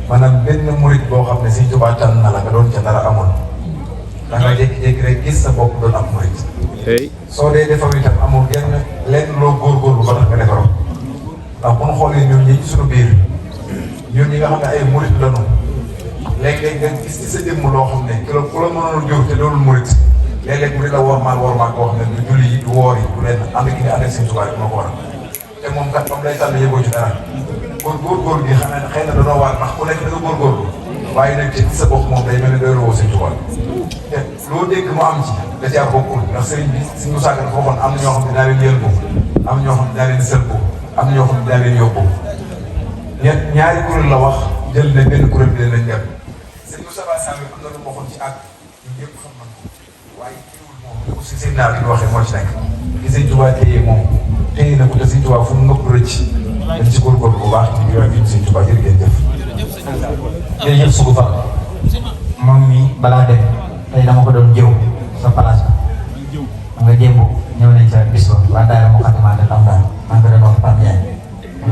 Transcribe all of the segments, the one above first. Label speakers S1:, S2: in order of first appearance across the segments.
S1: maanaam benn murit boo xam ne Sëñ Tuubaa tànn na la nga doon ca dara amoon da nga jékki-jékki rek gis sa bopp doon am murit soo dee defar itam amul lenn loo góorgóorlu ba tax nga defaroo ndax bu ñu xoolee ñun ñi ci suñu biir ñun ñi nga xam ne ay murit lañu léeg-léeg nga gis ci sa jëmm loo xam ne ku la mënoon jur te doonul murit léeg-léeg mu di la wormaal boo xam ne du julli yi du woor yi du leen ànd gi nga ànd ak Sëñ Tuubaa moo ko waral te moom kat moom lay tànn yëgoo ci dara kon góorgóorlu gi xam ne xëy na danoo waar ndax ku nekk da nga góorgóorlu waaye nag ci sa bopp moom day mel ne day rawoo Sëñ Tuubaa te loo dégg mu am ci da caa bokkul ndax sëriñ bi Sëñ Musaa Ka dafa waxoon am na ñoo xam ne daa leen yël ko am ñoo xam ne daa leen sël ko am ñoo xam ne daa leen yóbbu ñaari kuréel la wax jël ne benn kuréel bi lañ dem Sëñ Musaa Ba Sall am na lu waxoon ci àgg ñun ñëpp xam nañ ko waaye teewul moom li ko si seen naar bi ñu waxee moo ci nekk ki Sëñ Tuubaa téye moom téye na ko te Sëñ Tuubaa fu mu nëpp rëcc dañ ci góorgóorlu bu baax ci yoon bi Sëñ Tuubaa jërë ngeen jëf.
S2: jërëjëf Sougou Fall moom mi balaa dem tey dama ko doon jëw sa place bi xam nga démb ñëw nañ sa bis ba waa daara mu xatimaate tam daal maa ngi ko doon wax Pape Ndiaye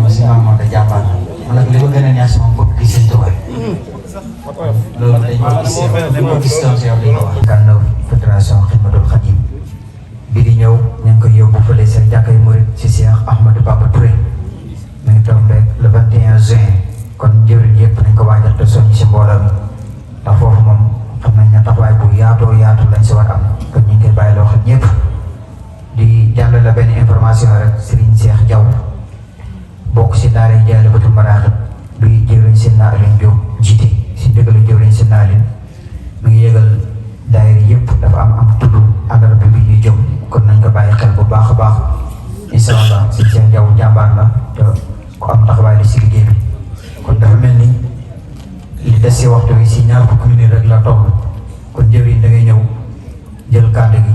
S2: ma si maam moom da jàmbaar man nag li ko gën a neex si moom bëgg gis Sëñ Tuubaa loolu dañ ko gis doon si yow dañ ko wax gànnaaw fédération Xidmatul Xadim bi di ñëw ñu ngi koy yóbbu fële sa jàkkay murit si Cheikh Ahmadou Bamba Touré mi ngi tombé le 21 juin kon jëwriñ yëpp nañ ko waajal te soññ si mbooloo mi ndax foofu moom xam nañ ne taxawaay bu yaatoo yaatu lañ si war am kon ñu ngi koy bàyyi loo xam ñëpp di jàllale benn information rek Serigne Cheikh Diaw bokk si daara Jaalibatul Maraaxib bi jëwriñ si naa leen Diop jiite si ndigalu jëwriñ si naa leen mi ngi yëgal daayira yëpp dafa am tudd àllarba bi ñuy jëm kon nañ ko bàyyi xel bu baax a baax incha allah si Cheikh Diaw jàmbaar la te ku am taxawaay la si liggéey bi kon dafa mel ni li des si waxtu wi si ñaar fukki minute rek la toll kon jëwriñ da ngay ñëw jël kàddu gi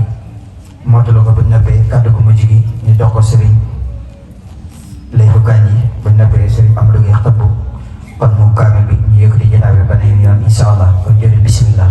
S2: mottali ko bu nëbbee kàddu gu mujj gi ñu jox ko sëriñ lay bu gaañ yi bu nëbbee sëriñ Amadou Gueye xëpp kon mu kaamil bi ñu yëkkati jotaay bi beneen yoon incha allah kon jëriñ bismillah